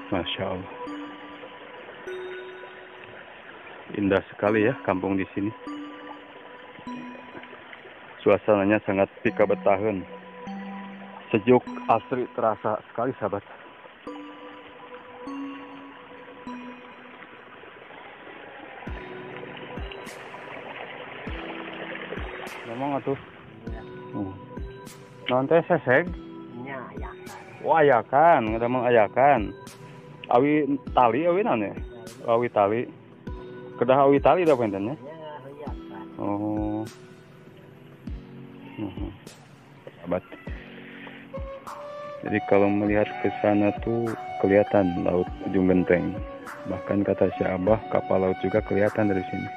Masya Allah. Indah sekali ya kampung di sini. Suasananya sangat pikabetaheun. Sejuk, asri terasa sekali sahabat. Ngomong atuh. Naon teh seseg? Nya ayakan. Oh, ayakan, ngadamel ayakan. Awi tali awi naon ya? Awi tali. Kedah awi tali da panten nya? Oh. Sahabat. Jadi kalau melihat ke sana tuh kelihatan laut Ujung Genteng. Bahkan kata si Abah, kapal laut juga kelihatan dari sini.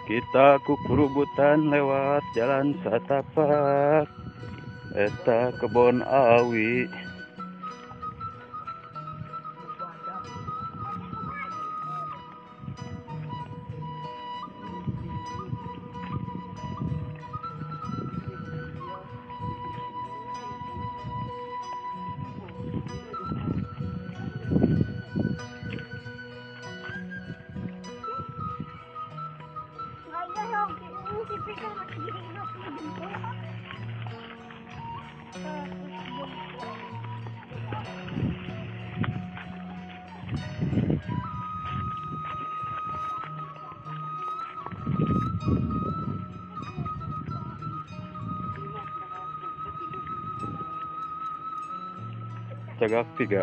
Kita kukurubutan lewat jalan satapak, eta kebon awi. Cagak 3.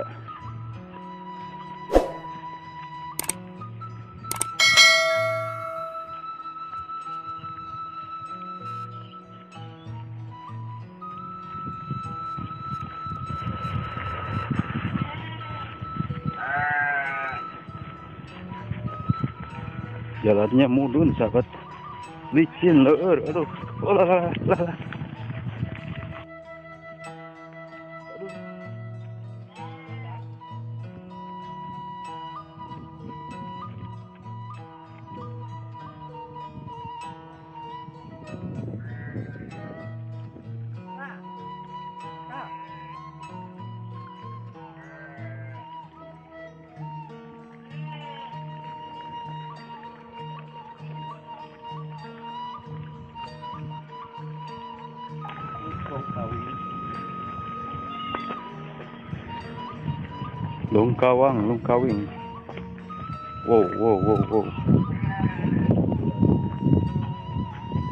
Jalannya mudun sahabat, licin leur, aduh, olah lah. Lungkawang, lungkawing. Wow, wow, wow, wow.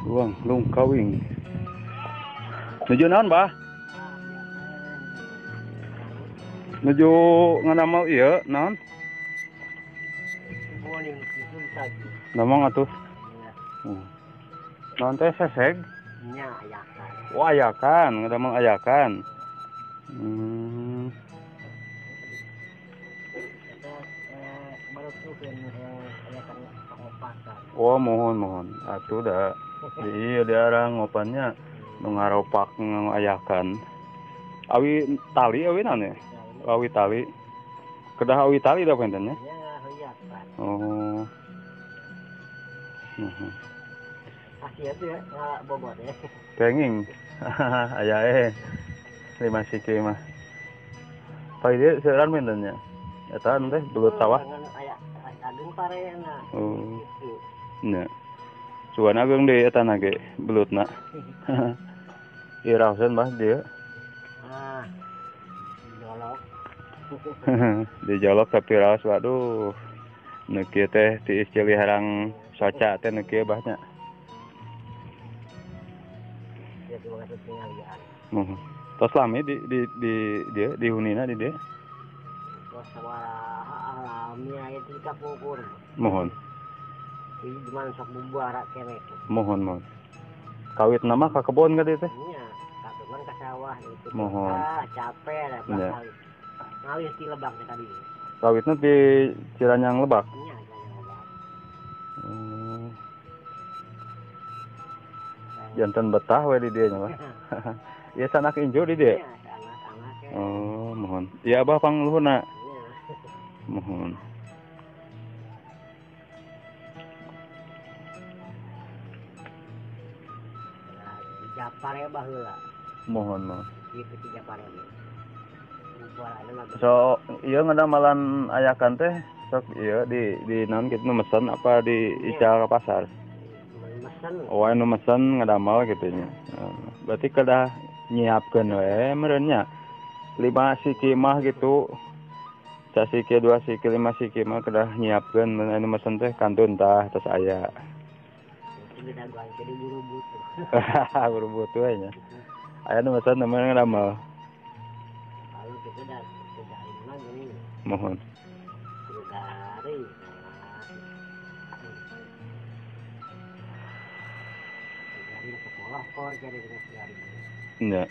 Luang, lungkawing. Nuju naon, Bah? Nuju nganamal ieu naon? Namang atuh. Naon teh seseg? Nya ayakan. Oh, ayakan, ngadamel ayakan. Oh, mohon mohon. Atuh da. Iya diarang ngopannya nu ngaropak ngayakan. Awi tali awi naon ya? Awi tali. Kedah awi tali da panten nya? Oh. Kenging. Aya 5 siki mah. Pak ieu seueuran panten nya? Eta teh belut sawah. Agung parena. Oh. Nya. Sugan ageung deui eta na ge belutna. Ieu raoseun bah dieu. Ah. Dijolok. Dijolok tapi raos waduh. Nu kieu teh tiis ceuli harang soca teh nu kieu bah nya. Muhun. Tos lami di dieu dihunina di dieu. Tos sabaraha lami aya di kapungkur. Muhun. Di mana sok bubar keneh. Muhun muhun. Kawit nama ka kebon ka dieu teh? Nya, ka kebon ka sawah gitu. Muhun. Ah, capek lah bakal. Ngalih ti lebak teh tadi. Kawitna di Ciranyang Lebak. Nya, Ciranyang Lebak. Janten betah we di dieu nya mah. Ieu sanak inju di dieu? Nya, sanak-sanak. Oh, muhun. Ieu abah pangluhurna. Nya. Muhun. Japare baheula. Muhun muhun. Ieu teh Japare. So, ieu ngadamalan ayakan teh sok ieu di naon kitu nu mesen apa di ical ka pasar? Mesen. Oh, anu mesen ngadamal kitu nya. Berarti kedah nyiapkeun we meureun nya. 5 siki mah gitu. Sasiki 2 siki 5 siki mah kedah nyiapkeun mun anu mesen teh kantun tah tos aya. Jadi buru-buru. Buru-buru we nya. Aya nu mesen namanya ngadamal. Lalu kita dah dari mana gini? Mohon. Dari. Dari sekolah kor jadi dari. Enggak.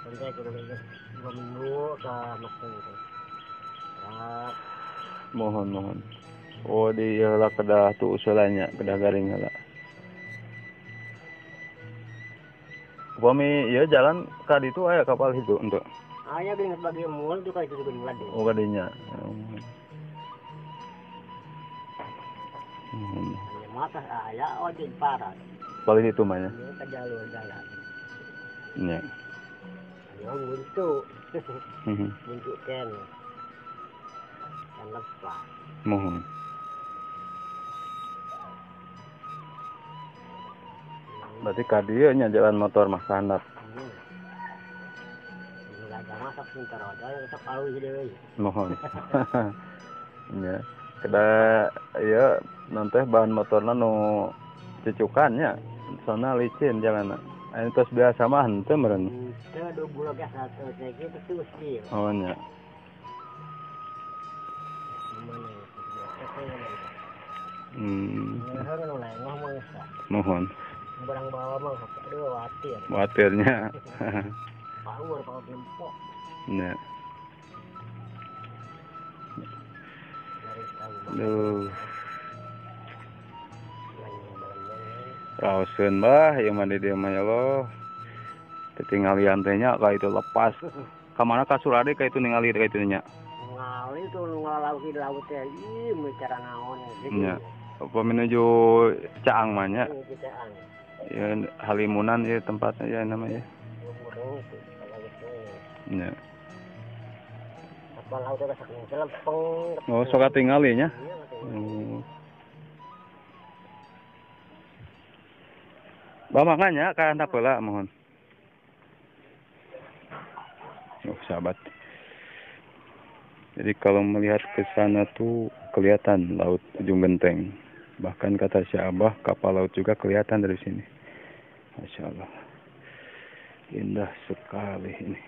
Sampai kurang lebih 2 minggu ke mesin itu. Ya. Mohon mohon. Oh di heula kedah tu usulannya kedah garing heula. Upami ieu jalan ka ditu aya kapal hitu untuk. Aya geuning bagi mul tu ka itu geuning lagi. Oh kadinya. Ya mata aya ojek parah. Paling itu mah nya. Ka jalur jalan. Nya. Aya buntu. Buntu ken. Kan lepas. Mohon. Berarti ka dieu nya jalan motor mah standar. Mohon. Nya. Kedah ieu non teh bahan motorna nu cucukan nya. Soalna licin jalanna. Anu tos biasa mah henteu meureun. Teu dua bulan satu saiki terus ieu. Oh nya. Mohon. Barang bawa mah aduh khawatir. Khawatirnya. Power kalau lempok. Nya. Duh. Raoseun bah ieu mah di dieu mah ya Allah. Ketinggalian teh nya ka itu lepas. Ka mana ka Surade ka itu ningali ka itu nya. Ningali tuh ngalaut di laut teh ih cara naon gitu. Nya. Apa menuju Caang mah nya? Ya Halimunan ya tempatnya ya namanya. Ya. Oh, sok tingali nya. Bah makanya ka handap heula mohon. Oh, sahabat. Jadi kalau melihat ke sana tuh kelihatan laut Ujung Genteng. Bahkan kata si Abah kapal laut juga kelihatan dari sini. Masya Allah. Indah sekali ini.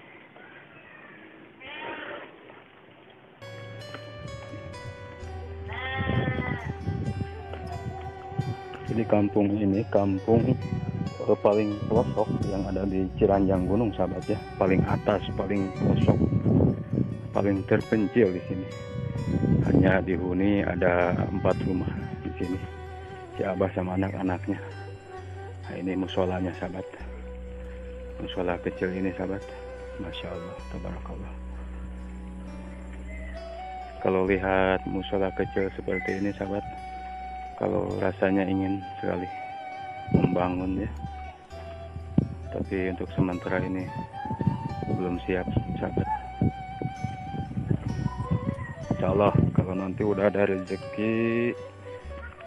Jadi kampung ini kampung paling pelosok yang ada di Ciranjang Gunung sahabat ya, paling atas, paling pelosok, paling terpencil di sini. Hanya dihuni ada 4 rumah di sini. Si Abah sama anak-anaknya. Nah, ini musolanya sahabat. Musola kecil ini sahabat. Masya Allah, tabarakallah. Kalau lihat musola kecil seperti ini sahabat, kalau rasanya ingin sekali membangun ya. Tapi untuk sementara ini belum siap sahabat. Insya Allah kalau nanti udah ada rezeki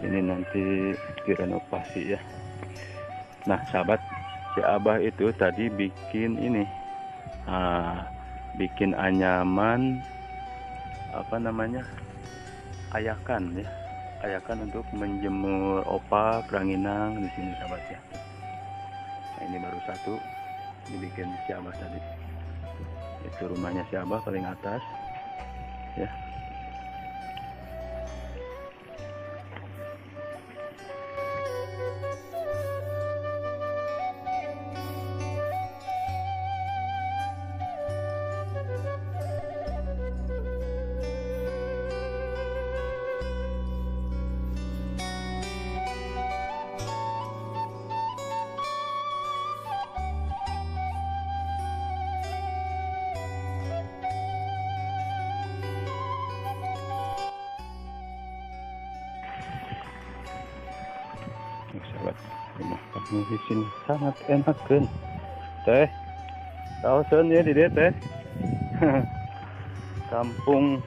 Ini nanti direnovasi ya. Nah sahabat, si Abah itu tadi bikin ini, bikin anyaman, apa namanya, ayakan ya, ayakan untuk menjemur opak, ranginang di sini sahabat ya. Nah, ini baru satu dibikin si Abah tadi. Itu rumahnya si Abah paling atas ya. Sahabat, rumah kamu di sini sangat enak kan teh. Tahu ya di dia teh. Kampung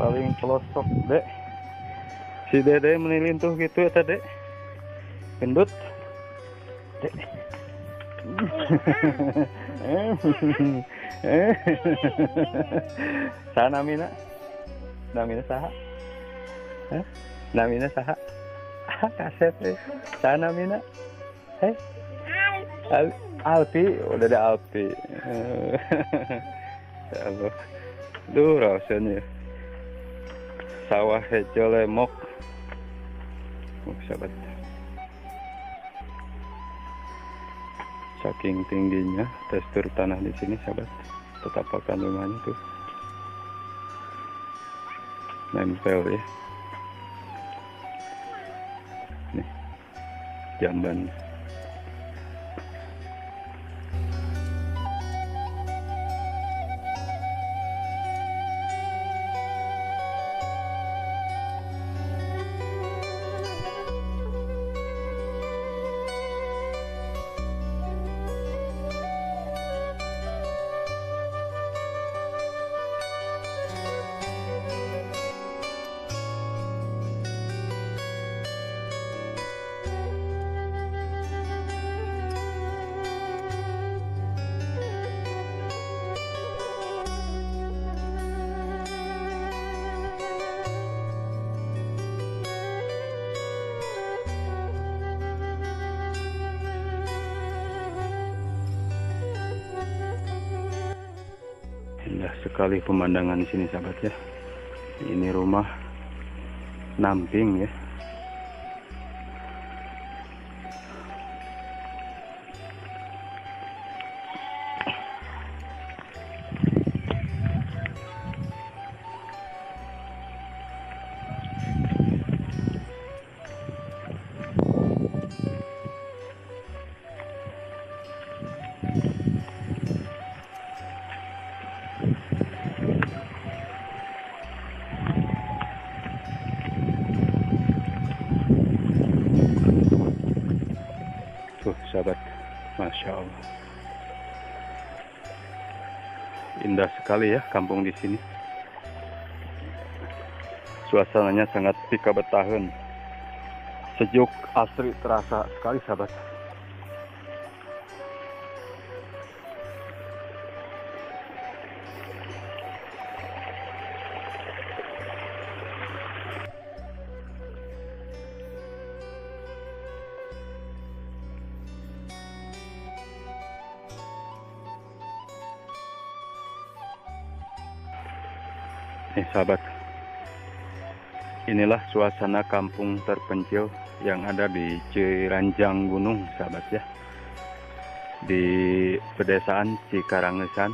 paling pelosok dek. Si dede menilintuh gitu ya tadi. Gendut dek. Saha namina? Namina saha? Hah? Namina saha? Kaset deh. Saha namina? Heh? Alpi, udah ada Alpi. Ya Allah. Duh, rasanya. Sawah hejo lemok. Sahabat. Saking tingginya tekstur tanah di sini, sahabat. Tetapakan rumahnya tuh nempel ya. Nih, jamban. Indah sekali pemandangan di sini sahabat ya. Ini rumah namping ya. Tuh sahabat, Masya Allah, indah sekali ya kampung di sini. Suasananya sangat pika betahan, sejuk, asri terasa sekali sahabat. Nih sahabat, inilah suasana kampung terpencil yang ada di Ciranjang Gunung sahabat ya, di pedesaan Cikarangesan,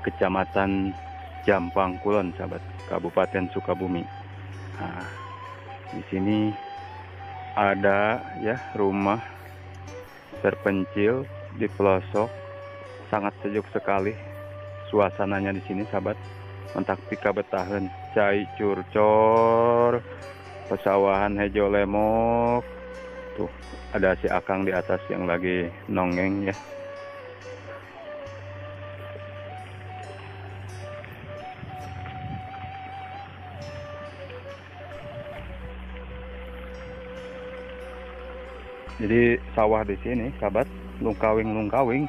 Kecamatan Jampang Kulon sahabat, Kabupaten Sukabumi. Nah, di sini ada ya rumah terpencil di pelosok, sangat sejuk sekali suasananya di sini sahabat. Mentak pika betahan, cai curcor, pesawahan hejo lemok. Tuh, ada si Akang di atas yang lagi nongeng ya. Jadi sawah di sini, sahabat, lungkawing-lungkawing.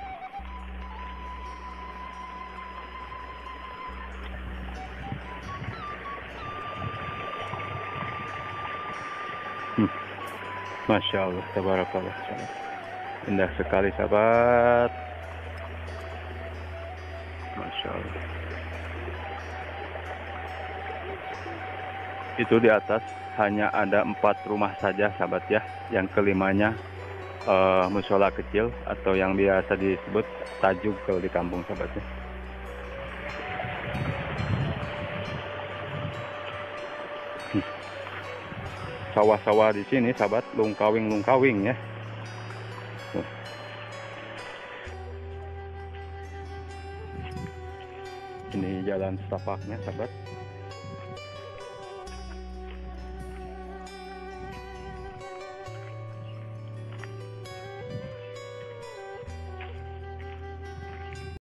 Masya Allah, tabarakallah, sahabat. Indah sekali, sahabat. Masya Allah. Itu di atas hanya ada 4 rumah saja, sahabat ya. Yang kelimanya musola kecil atau yang biasa disebut tajuk kalau di kampung, sahabat ya. Sawah-sawah di sini, sahabat, lungkawing-lungkawing ya. Tuh. Ini jalan setapaknya, sahabat.